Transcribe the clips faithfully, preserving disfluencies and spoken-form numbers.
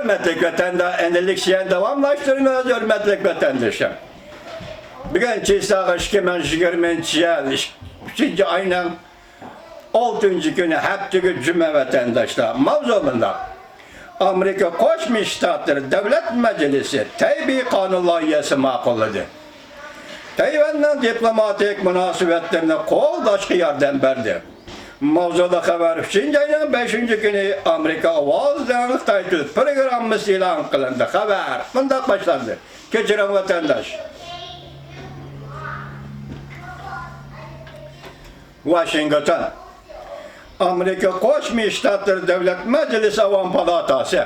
ھۆرمەتلىك ۋەتەنداش، ئەنىلىك شىئەن داۋاملاشتۇرىمىز، ھۆرمەتلىك ۋەتەندىشىم. بۈگۈن چىساغا ئىككى مىڭ يىگىرمىنچى يىل ئۈچىنچى ئاينىڭ ئالتىنچى كۈنى، ھەپتىگۈ جۈمە، ۋەتەنداشلار. ماۋزۇ مۇنداق. ئامېرىكا قوشما شتاتلىرى دۆلەت مەجلىسى تەبىئىي قانۇن لايىھەسى ماقۇللىدى. تەيۋەننىڭ دىپلوماتىك مۇناسىۋەتلىرىنى قوغداشقا ياردەم بەردى. ماۋزۇلۇق خەۋەر ئۈچىنچى ئاينىڭ بەشىنچى كۈنى ئامېرىكا ئاۋازىنىڭ خىتاي تىل پروگراممىسى ئېلان قىلىندى. خەۋەر مۇنداق باشلاندى. كەچۈرۈڭ، ۋەتەنداش. ۋاشىنگتون. ئامېرىكا قوشما شتاتلىرى دۆلەت مەجلىسى ئاۋام پالاتاسى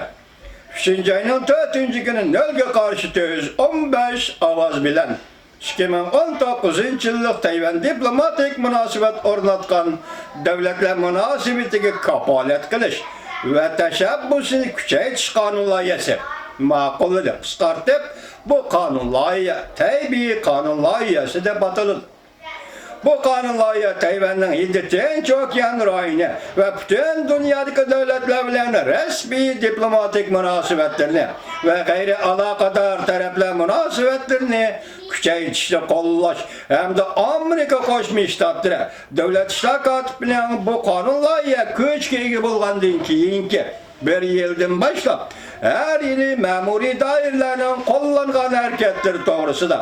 ئۈچىنچى ئاينىڭ تۆتىنچى كۈنى نۆلگە قارشى تۆت يۈز ئون بەش ئاۋاز بىلەن ئىككى مىڭ ئون توققۇزىنچى يىللىق تەيۋەن دىپلوماتىك مۇناسىۋەت ئورناتقان دۆلەتلەر مۇناسىۋىتىگە كاپالەت قىلىش ۋە تەشەببۇسنى كۈچەيتىش قانۇن لايىھەسى ماقۇللىدى. قىسقارتىپ، بۇ قانۇن لايىھە تەبىئىي قانۇن لايىھەسى دەپ ئاتىلىدۇ. بۇ قانۇن لايىھە تەيۋەننىڭ ھىندى تىنچ ئوكيان رايونى ۋە پۈتۈن دۇنيادىكى دۆلەتلەر بىلەن رەسمىي دىپلوماتىك مۇناسىۋەتلىرىنى ۋە غەيرىي ئالاقىدار تەرەپلەر مۇناسىۋەتلىرىنى كۈچەيتىشنى قوللاش ھەمدە ئامېرىكا قوشما شتاتلىرى دۆلەت ئىشلار كاتىپىنىڭ بۇ قانۇن لايىھە كۈچكە ئىگە بولغاندىن كېيىنكى بىر يىلدىن باشلاپ، ھەر يىلى مەمۇرىي دائىرىلەرنىڭ قوللانغان ھەرىكەتلىرى توغرىسىدا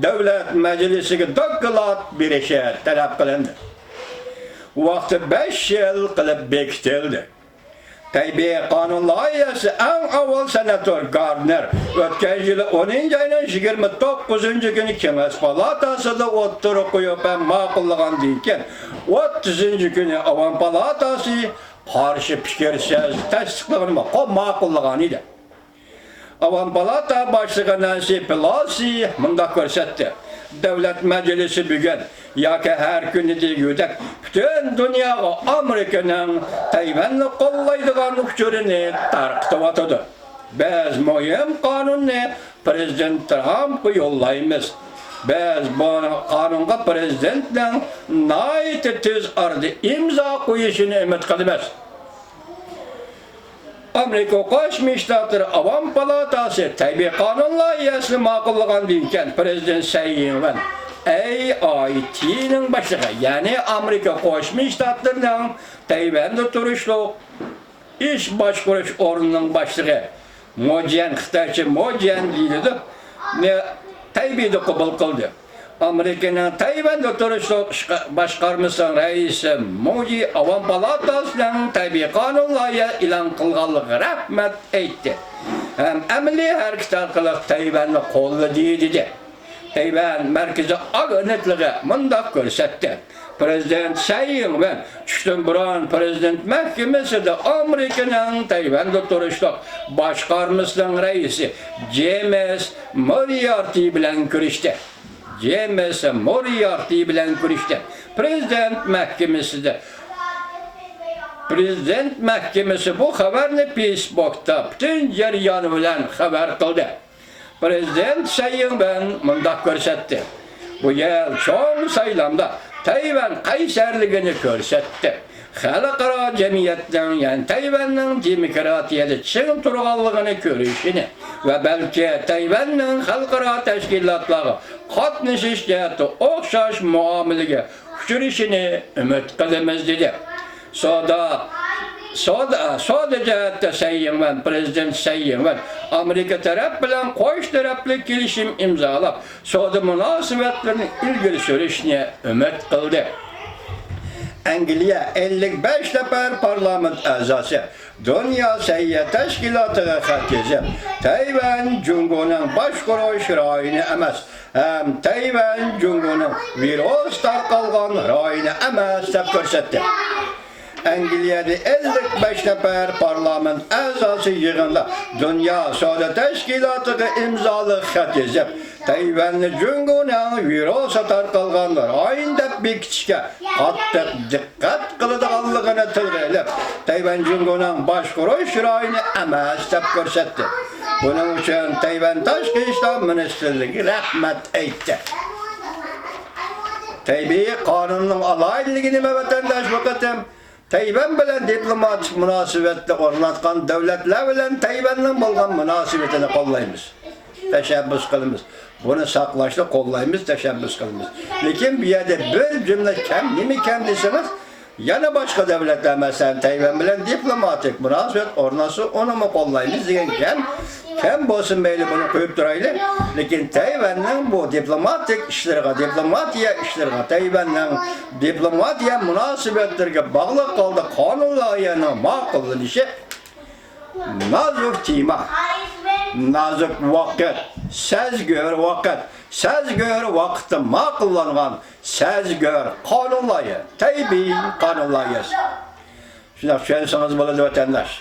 دۆلەت مەجلىسىگە دوكلات بېرىشى تەلەپ قىلىندى. ۋاقتى بەش يىل قىلىپ بېكىتىلدى. تەبىئىي قانۇن لايىھەسى ئەڭ ئاۋۋال سېناتور گاردنېر ئۆتكەن يىلى ئونىنچى ئاينىڭ يىگىرمە توققۇزىنچى كۈنى كېڭەش پالاتاسىدا ئوتتۇرىغا قويۇپ ھەم ماقۇللىغاندىن كېيىن، ئوتتۇزىنچى كۈنى ئاۋام پالاتاسى قارشى پىكىرسىز تەستىقلىغىنى، قول ماقۇللىغان ئىدى. ئاۋام پالاتا باشلىقى نەنسى پېلوسى مۇنداق كۆرسەتتى: دۆلەت مەجلىسى بۈگۈن ياكى ھەر كۈنى دېگۈدەك پۈتۈن دۇنياغا ئامېرىكىنىڭ تەيۋەننى قوللايدىغان ئۇچۇرىنى تارقىتىۋاتىدۇ. بىز مۇھىم قانۇننى پىرېزىدېنت ترامپقا يوللايمىز. بىز بۇ قانۇنغا پىرېزىدېنتنىڭ ناھايىتى تېز ئارىدا ئىمزا قويۇشىنى ئۈمىد قىلىمىز. ئامېرىكا قوشما شتاتلىرى ئاۋام پالاتاسى تەبىئىي قانۇن لايىھەسىنى ماقۇللىغاندىن كېيىن، پىرېزىدېنت سەي ئىڭۋەن ئەي ئاي تىنىڭ باشلىقى، يەنى ئامېرىكا قوشما شتاتلىرىنىڭ تەيۋەندە تۇرۇشلۇق ئىش باشقۇرۇش ئورنىنىڭ باشلىقى، موجيەن، خىتايچە موجيەن دېيىلىدۇ، نى تەيبېيدە قوبۇل قىلدى. ئامېرىكىنىڭ تەيۋەندە تۇرۇشلۇق ئىشقا-، باشقارمىسىنىڭ رەئىسى موجى ئاۋام پالاتاسىنىڭ تەبىئىي قانۇن لايىھە ئېلان قىلغانلىقىغا رەھمەت ئېيتتى ھەم ئەمەلىي ھەرىكەت ئارقىلىق تەيۋەننى قوللىدى، دېدى. تەيۋەن مەركىزىي ئاگېنتلىقى مۇنداق كۆرسەتتى: پىرېزىدېنت سەي ئىڭۋېن چۈشتىن بۇرۇن پىرېزىدېنت مەھكىمىسىدە ئامېرىكىنىڭ تەيۋەندە تۇرۇشلۇق باشقارمىسىنىڭ رەئىسى جېيمىس مورىيارتى بىلەن كۆرۈشتى. جېيمىس مورىيارتى بىلەن كۆرۈشتى. پىرېزىدېنت مەھكىمىسىدە، پىرېزىدېنت مەھكىمىسى بۇ خەۋەرنى فېيسبۇكتا پۈتۈن جەريانى بىلەن خەۋەر قىلدى. پىرېزىدېنت سەي ئىڭۋېن مۇنداق كۆرسەتتى: بۇ يىل چوڭ سايلامدا تەيۋەن قەيسەرلىكىنى كۆرسەتتى. خەلقئارا جەمئىيەتنىڭ، يەنى تەيۋەننىڭ دېموكراتىيەدە چىڭ تۇرغانلىقىنى كۆرۈشىنى ۋە بەلكى تەيۋەننىڭ خەلقئارا تەشكىلاتلارغا قاتنىشىش جەھەتتە ئوخشاش مۇئامىلىگە ئۇچرىشىنى ئۈمىد قىلىمىز، دېدى. سودا، سودا، سودا جەھەتتە سەي ئىڭۋېن، پىرېزىدېنت سەي ئىڭۋېن ئامېرىكا تەرەپ بىلەن قوش تەرەپلىك كېلىشىم ئىمزالاپ، سودا مۇناسىۋەتلىرىنى ئىلگىرى سۈرۈشنى ئۈمىد قىلدى. ئەنگلىيە ئەللىك بەش نەپەر پارلامېنت ئەزاسى دۇنيا سەھىيە تەشكىلاتىغا خەت يېزىپ، تەيۋەن جۇڭگونىڭ باشقۇرۇش رايونى ئەمەس ھەم تەيۋەن جۇڭگونىڭ ۋىرۇس تارقالغان رايونى ئەمەس، دەپ كۆرسەتتى. ئەنگلىيەدە ئەللىك بەش نەپەر پارلامېنت ئەزاسى يىغىندا دۇنيا سودا تەشكىلاتىغا ئىمزالىق خەت يېزىپ، تەيۋەننى جۇڭگونىڭ ۋىرۇسى تارقالغان رايون دەپ بېكىتىشكە قاتتىق دىققەت قىلىدىغانلىقىنى تىلغا ئېلىپ، تەيۋەن جۇڭگونىڭ باشقۇرۇش رايونى ئەمەس دەپ كۆرسەتتى. بۇنىڭ ئۈچۈن تەيۋەن تاشقى ئىشلار مىنىستىرلىكىگە رەھمەت ئېيتتى. تەبىئىي قانۇننىڭ ئالاھىدىلىكى نېمە، ۋەتەنداش؟ بۇ قېتىم تەيۋەن بىلەن دىپلوماتىك مۇناسىۋەتنى ئورناتقان دۆلەتلەر بىلەن تەيۋەننىڭ بولغان مۇناسىۋىتىنى قوللايمىز، تەشەببۇس قىلىمىز. بۇنى ساقلاشنى قوللايمىز، تەشەببۇس قىلىمىز. لېكىن بۇ يەردە بىر جۈملە كەم، نېمە كەم دېسىڭىز، يەنە باشقا دۆلەتلەر، مەسىلەن، تەيۋەن بىلەن دىپلوماتىك مۇناسىۋەت ئورناتسا، ئۇنىمۇ قوللايمىز دېگەن گەپ. كەم بولسۇن مەيلى، بۇنى قويۇپ تۇرايلى. لېكىن تەيۋەننىڭ بۇ دىپلوماتىك ئىشلىرىغا، دىپلوماتىيە ئىشلىرىغا، تەيۋەننىڭ دىپلوماتىيە مۇناسىۋەتلىرىگە باغلىق ھالدا قانۇن لايىھەنىڭ ماقۇللىنىشى نازۇك تېما، نازۇك ۋاقىت، سەزگۈر ۋاقىت، سەزگۈر ۋاقىتتا ماقۇللانغان سەزگۈر قانۇن لايىھە، تەيبېي قانۇن لايىھەسى. شۇنداق چۈشەنسىڭىز بولىدۇ، ۋەتەنداش.